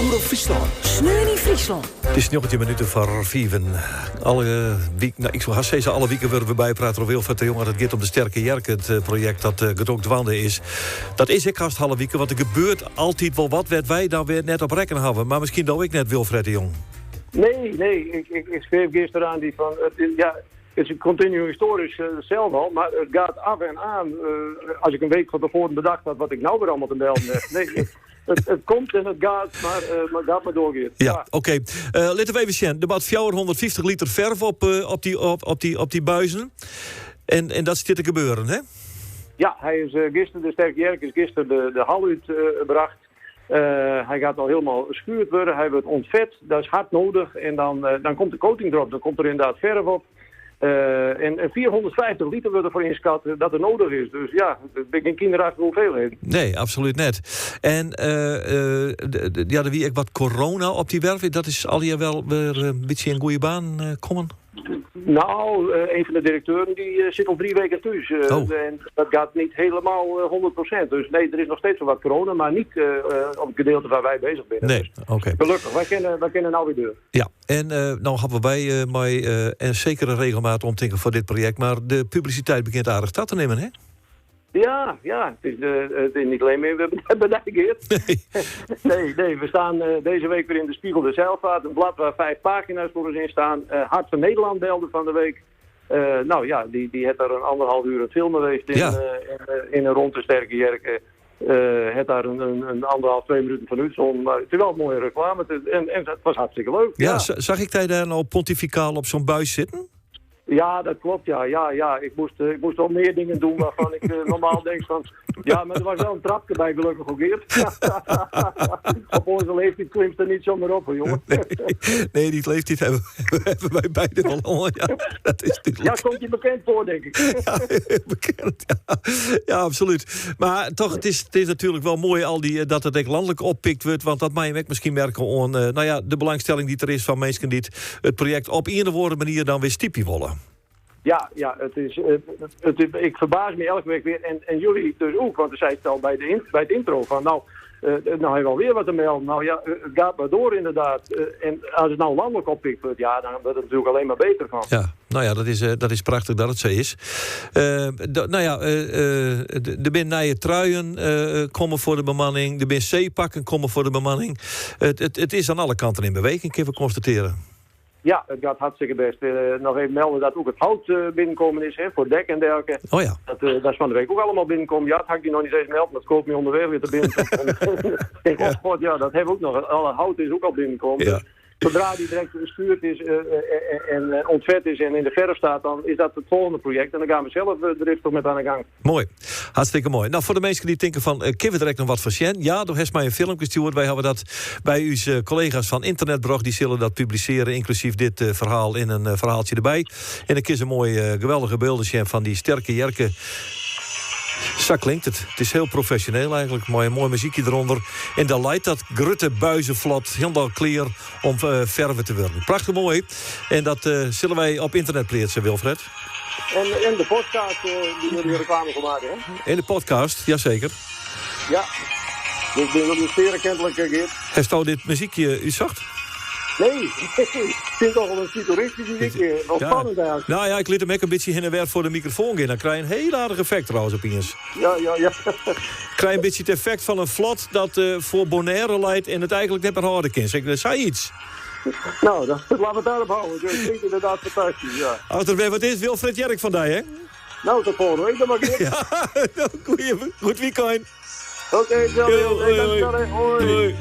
Omrop Fryslân. Sneon yn Fryslân. It is 19 minuten foar fiven. Alle wiken, no, ik soe hast sizze, alle wiken wurde we bypraat troch Wilfred de Jong. It giet om de Sterke Jerke, it eh, projekt dat uh, drok dwaande is. Dat is ek hast alle wiken, want der gebeurt altyd wol wat wêr't wy dan wer net op rekkene hawwe. Mar miskien do ek net, Wilfred de Jong. Nee, nee, ik schreef gisteren aan die van, ja, het is een continue historisch hetzelfde al, maar het gaat af en aan. Als ik een week van tevoren bedacht had wat ik nou weer allemaal te melden heb. Nee, het komt en het gaat, maar het gaat maar doorgaan. Ja, oké. Okay. Litte we even sjen. Der moat 450 liter ferve op dy buizen. En dat stiet te gebeuren, hè? Ja, hy is gisteren, de Sterke Jerk is gisteren de hal útbrocht. Hy gaat al hielendal skuord wurde. Hy wurdt ûntfet. Dat is hard nedich. En dan komt de coating derop. Dan komt der ynderdaad ferve op. En 450 liter wurdt derfoar ynskat dat der nedich is. Dus ja, dat binne gjin kinderachtige hoeveelheden. Nee, absolút net. En ja, der wie ek wat corona op dy werf. Dat is allegear wol wer in bytsje yn goede baan kommen? Nou, een van de directeuren die zit al 3 weken thuis. En dat gaat niet helemaal 100%. Dus nee, er is nog steeds wel wat corona, maar niet op het gedeelte waar wij bezig zijn. Nee, oké. Gelukkig, wij kennen nou weer deur. Ja, en nou hawwe wy mei in sekere regelmaat omtinken foar dit projekt, mar de publisiteit begjint aardich ta te nimmen, hè? Ja, het is niet alleen meer bij Geert. Nee. Nee, we staan deze week weer in de Spiegel de Zeilvaart. Een blad waar vijf pagina's voor ons in staan. Hart van Nederland belde van de week. Nou ja, die heeft daar een anderhalf uur het filmen geweest in een rond de Sterke Jerke. Het daar een anderhalf, 2 minuten van uitzonden. Maar het is wel een mooie reclame. En het was hartstikke leuk. Ja, zag ik daar nou pontificaal op zo'n buis zitten? Ja, dat klopt. Ja. Ik moest wel meer dingen doen waarvan ik normaal denk van... Ja, maar er was wel een trapje bij, gelukkig ook eerst. Op onze leeftijd klimt er niet zomaar op, hoor, jongen. Nee, nee, die leeftijd hebben wij beide wel al. Ja, dat is natuurlijk... Ja, komt je bekend voor, denk ik. Ja, bekend, ja. Ja, absoluut. Maar toch, het is natuurlijk wel mooi al die, dat het ook landelijk oppikt wordt. Want dat mag je ook misschien merken aan nou ja, de belangstelling die er is van mensen die het project op een of andere manier dan weer stypje wolle. Ja, ik verbaas me elke week weer. En jullie dus ook, want er zei het al bij het intro van... Nou, nou hebben we alweer wat te melden. Nou ja, het gaat maar door inderdaad. En als het nou landelijk oppikt wordt, ja, dan wordt het natuurlijk alleen maar beter van. Ja, nou ja, dat is prachtig dat het zo is. Nou ja, der binne nije truien komme foar de bemanning. Der binne seepakken komme foar de bemanning. Het is aan alle kanten in beweging, kunnen we constateren. Ja, het gaat hartstikke best. Nog even melden dat ook het hout binnenkomen is, hè, voor dek en dergelijke. Oh ja. Dat is van de week ook allemaal binnenkomen. Ja, dat had ik die nog niet eens gemeld, maar het koopt me onderweg weer te binnen. Ik denk, oh god, ja, dat hebben we ook nog. Alle hout is ook al binnenkomen. Dus zodra die direct geschuurd is en ontvet is en in de verf staat, dan is dat het volgende project. En dan gaan we zelf driftig met aan de gang. Mooi. Hartstikke mooi. Nou, foar de minsken dy't tinke fan, kinne we direkt noch wat fan sjen? Ja, do hast my in filmke stjoerd. Wy hawwe dat by ús kollega's fan Ynternet brocht. Dy sille dat publisearje, ynklusyf dit ferhaal yn in ferhaaltsje derby. En dan kinne se moaie, geweldige bylden sjen fan dy Sterke Jerke. Sa klinkt it. It is hiel profesjoneel eigentlik, mei in moai muzykje derûnder. En dan leit dat grutte buizenvlot hielendal klear om ferve te wurden. Prachtich moai. En dat sille wy op ynternet pleatse, Wilfred. En de podcast die jullie reclame voor maken, hè? In de podcast, jazeker. Ja. Dus ben jullie zeer erkentelijk, Geert. Hasto dit muzykje útsocht? Nee, ik vind het toch wel een futuristisch muziekje. Wel spannend eigenlijk. Nou ja, ik liet him ek in bytsje hinne en wer foar de mikrofoan gean. Dan krije je in hiel aardich effekt trouwens opiens. Krije je in bytsje it effekt fan in flot dat foar Bonaire leit en it eigentlik net mear hâlde kin. Zeg, dat sei iets. Nou, dan laten we het daarop houden. Dat klinkt inderdaad fantastisch, ja. As der wer wat is, Wilfred Jerk fan dy, hè? Nou, tot volgende week dan maar weer. Ja, nou, goeie, goed weekend. Oké, okay, Hoi, hoi. Hoi. Hoi.